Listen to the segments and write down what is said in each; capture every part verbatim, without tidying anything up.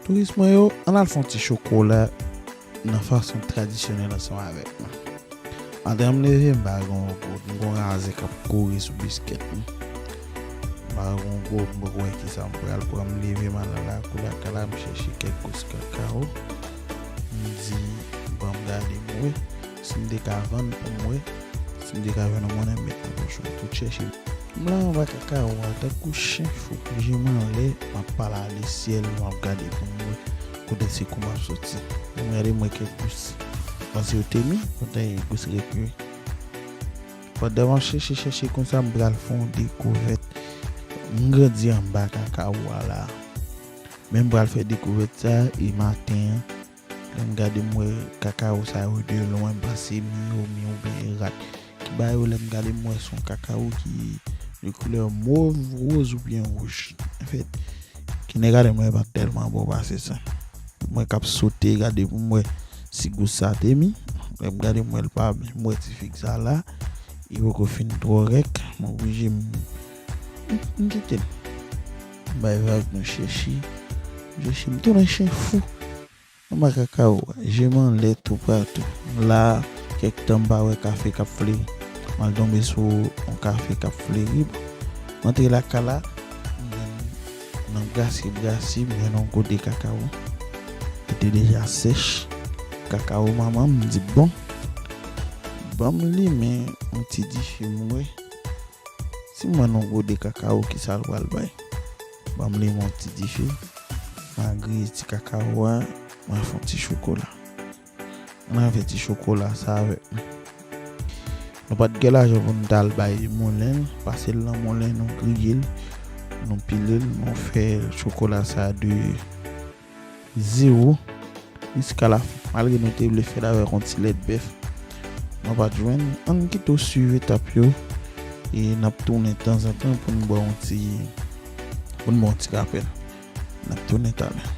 Touris mwen yo, ann al fè yon ti chokola nan fason tradisyonèl ansanm avèk mwen. Maten an, m leve, m pa gen yon goud, m gen yon razè k ap kouri sou biskèt mwen. M pa gen yon goud, m poko wè kisa m pral pran. M leve, m al nan lakou lakay la, m chèche kèk gous kakawo. M di, ban m gade m wè si m te ka vann pou m wè si m te ka jwenn yon monnen m met nan pòch mwen. Tout chèche. M la anba kakawo a tankou chen fou, je m anlè, m ap pale a lesyèl, m ap gade pou m wè kote se kou m ap soti. Lè m gade, m wè kèk gous. M panse yo te mi, kontan e gous rèk yo. Pandan m ap chèche, chèche konsa, m pral fè yon dekouvèt. M grandi anba kakawo a la. Men m pral fè dekouvèt sa e maten an, lè m gade, m wè kakawo sa yo de lwen, m panse mi yo, mi oubyen rat ki ba yo. Lè m gade, m wè se yon kakawo ki de koulè mov, woz oubyen wouj. Anfèt, ki nèg ale mwen pa tèlman bon pase sa. Mwen k ap sote gade pou m wè si gous sa te mi. Lè m gade, m wè l pa mi. M wè ti fig sa la, li poko fin twò rèk. M oblije m, m, m kite l. M bay vag, nou chèche. M chèche, m tounen chen fou. Anba kakawo a, je m anlè toupatou. M la, kèk tan m pa wè kafe k ap fleri. M al tonbe sou yon kafe k ap fleri. Bon, m antre lakay la, m jwenn nan brase, brase, m jwenn yon gode kakawo ki te deja sèch. Kakawo manman m, m di, bon, ban m limen yon ti dife m wè si m wè nan gode kakawo kisa l pral bay. Ban m limen yon ti dife. M a griye ti kakawo a, m a fè yon ti chokola. Ann al fè ti chokola sa avèk mwen. Nou pa t gen lajan pou nou t al bay moulen l, pase l nan moulen, nou griye l, nou pile l, nou fè chokola sa de zewo jiska lafen. Malgre nou te vle fè l avèk yon ti lèt bèf, nou pa t jwenn. Ann kite w swiv etap yo e n ap tounen tanzantan pou n ba w yon ti, pou n ba w yon ti rapèl. N ap tounen talè.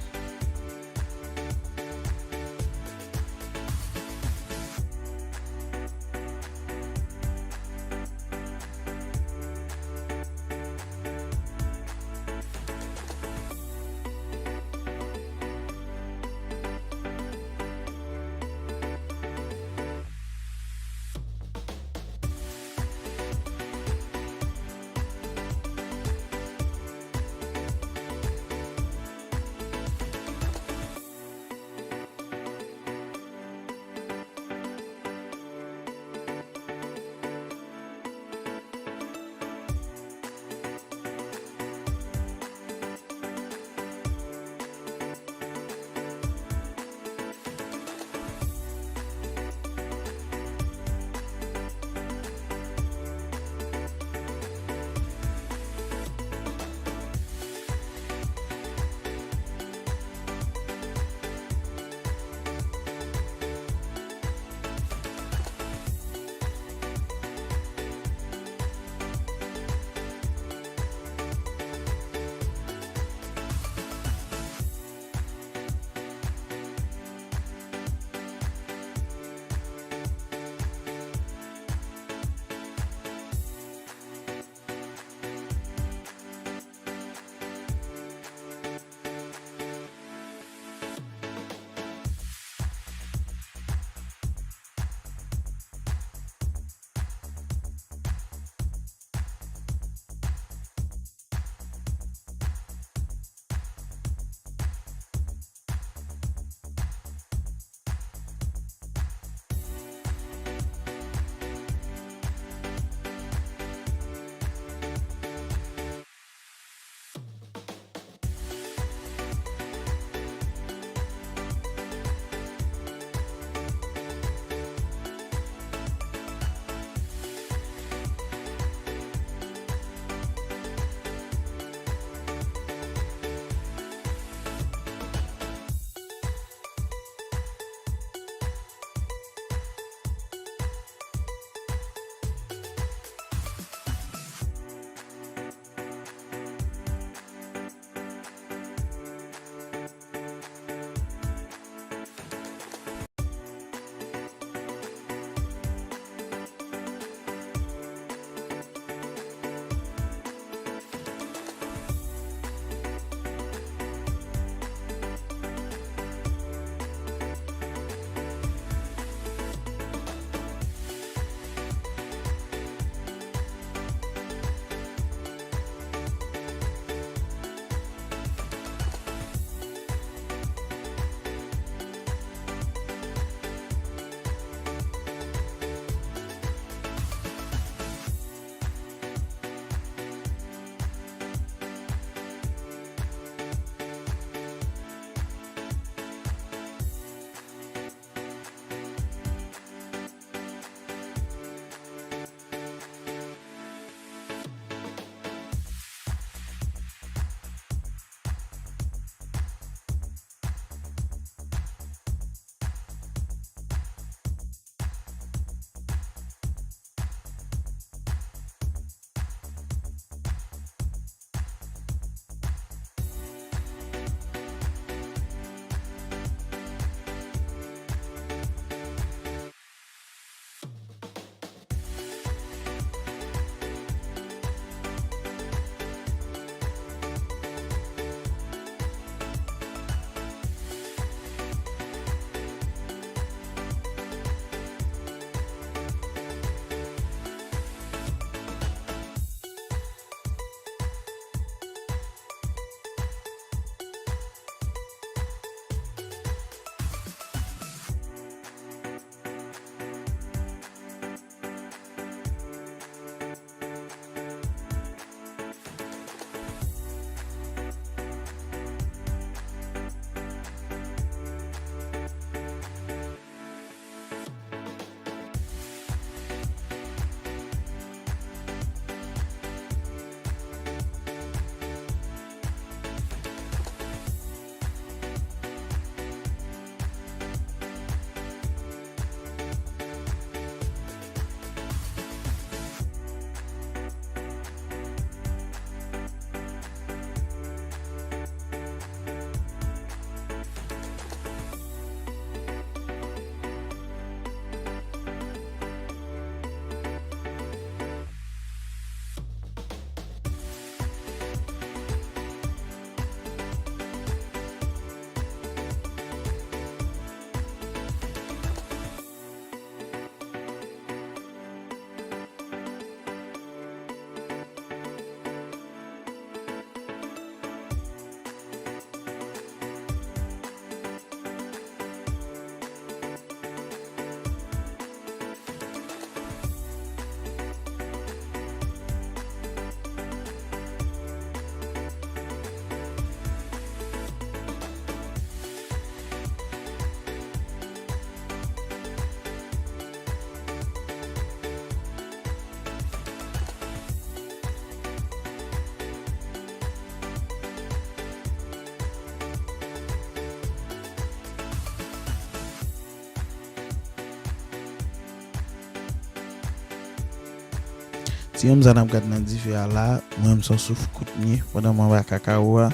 Ti yanm sa n ap gad nan dife a la, mwen menm se yon souf kout m ye, pandan m anba kakawo a,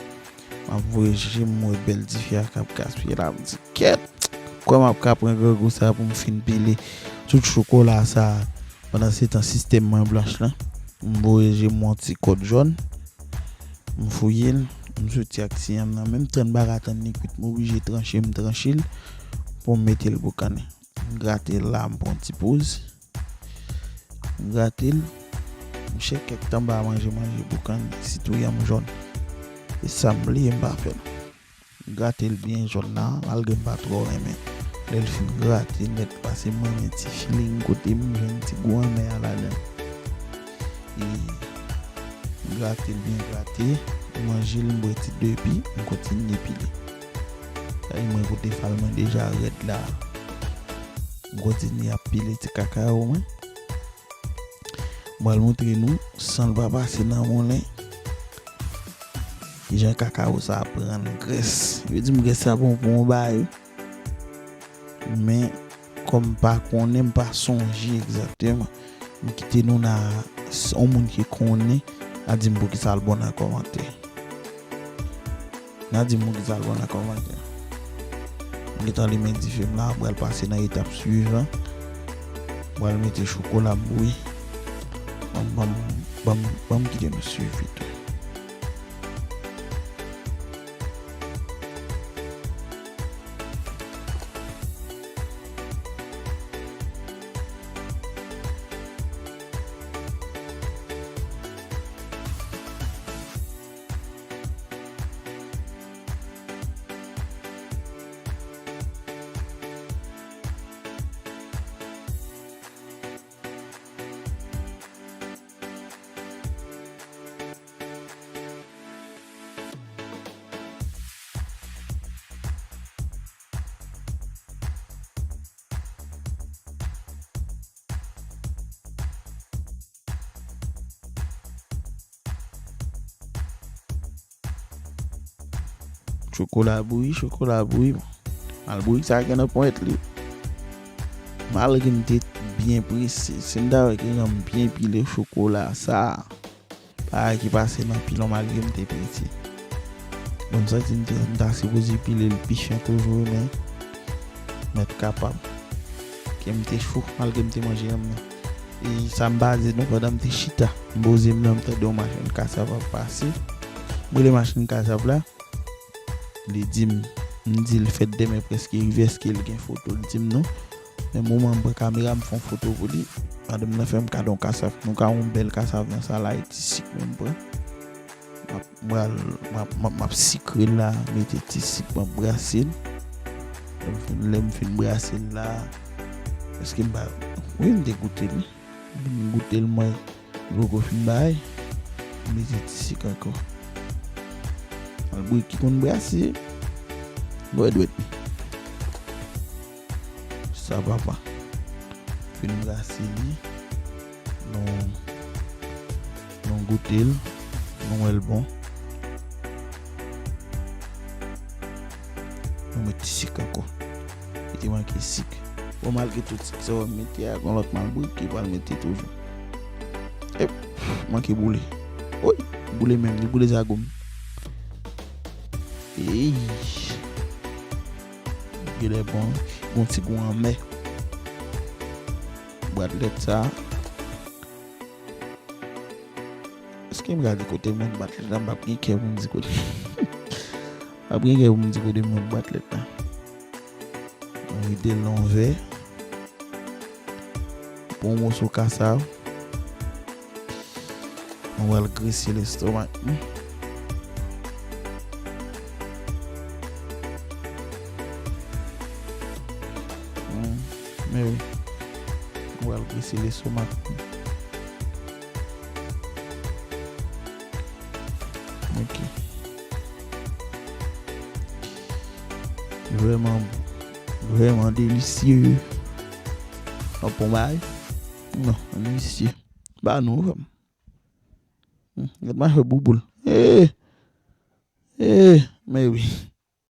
m ap voye je m wè bèl dife a k ap gaspiye la, m di, kèt! Kwè m ap ka pran grangou sa pou m fin pile tout chokola sa, pandan se tan sistèm mwen blanch lan, m voye je m yon ti kòd jòn, m fouye l, m soti ak ti yanm nan, menm tan m pa ka tann li kwit, m oblije tranche, m tranche l pou m mete l boukannen. M grate l la, m pran ti poz. M grate l. M chèk kèk tan m pa manje, manje boukan, sitou yanm jòn. E sa m bliye m pa fè l. M grate l byen jòn la, malgre m pa twò renmen. Lè l fin grate, nèt pase m renmen ti filing kote m jwenn ti gou anmè a ladan l. E m grate l byen grate, m manje l, m bwè ti de pi, m kontinye pile. Sa e mwen kote fal mwen deja rèd la. M kontinye ap pile ti kakawo mwen. M pral montre nou, san l pa pase nan moulen, kijan kakawo sa a pran grès. Yo di m grès sa bon pou yon bagay, wi. Men, kòm m pa konnen, m pa sonje egzakteman. M kite nou nan s-, yon moun ki konnen, a di m poukisa l bon nan kòmantè. N a di m poukisa l bon nan kòmantè. M gentan limen dife m la, m pral pase nan etap swivan. M pral mete chokola m bouyi. Ban m, ban m, ban m, ban m kite nou swiv pito. Chokola bouyi, chokola bouyi. Bon. Malbourik sa gen nan ponyèt li. Malgre m te byen prese, si m ta wè ke jan m byen pile chokola sa, bagay ki pase nan pilon malgre m te prese. Bon, m santi m te, m ta sipoze pile l pi chen toujou, men mèt kapab. Ke m te cho, malgre m te manje yanm nan. E sa m pa di nou, pandan m te chita, m poze m nan, m tande yon machin kasav ap pase. M rele machin kasav la, li di m, m di l fèt demen prèske rive, èske l gen foto, l di m non. Men moman m pran kamera, m fè yon foto pou li. Madanm nan fè m kado yon kasav. Nou ka yon bèl kasav nan sa la, e ti sik mwen m pran. M ap, m pral, m ap, m ap, m ap sikre l la, mete ti sik, m ap brase l. Lè m fin, lè m fin brase l la, èske m pa, wi, m te goute l, wi. M goute l, mwen, li poko fin bay. M mete ti sik ankò. Malbourik ki konn brase. Wè dwèt li. Sa papa. Fin brase li. Nou, nou goute l. Nou wè l bon. Nou met ti sik ankò. Li te manke sik. Bon, malgre tout sik sa w mete a, gon lòt malbourik ki pral mete toujou. Ep, manke boule. Oy, boule menm, li boule zago m. Ey. Genlè bon, gon ti gou anmè. Bwat lèt sa. Èske m gade kote m met bwat lèt la, m p ap gen kè pou m di kote. M p ap gen kè pou m di kote m met bwat lèt la. M vide l nan yon vè. Pran yon moso kasav. Mwen pral grese lestomak mwen. Hmm, men wi. Mwen pral grese lestomak mwen. Ok. Vrèman, vrèman delisye. Ap bon bagay? Non, misye. Ba nou, frè m. Hmm, gad mache bouboul. Eh! Eh! Men wi.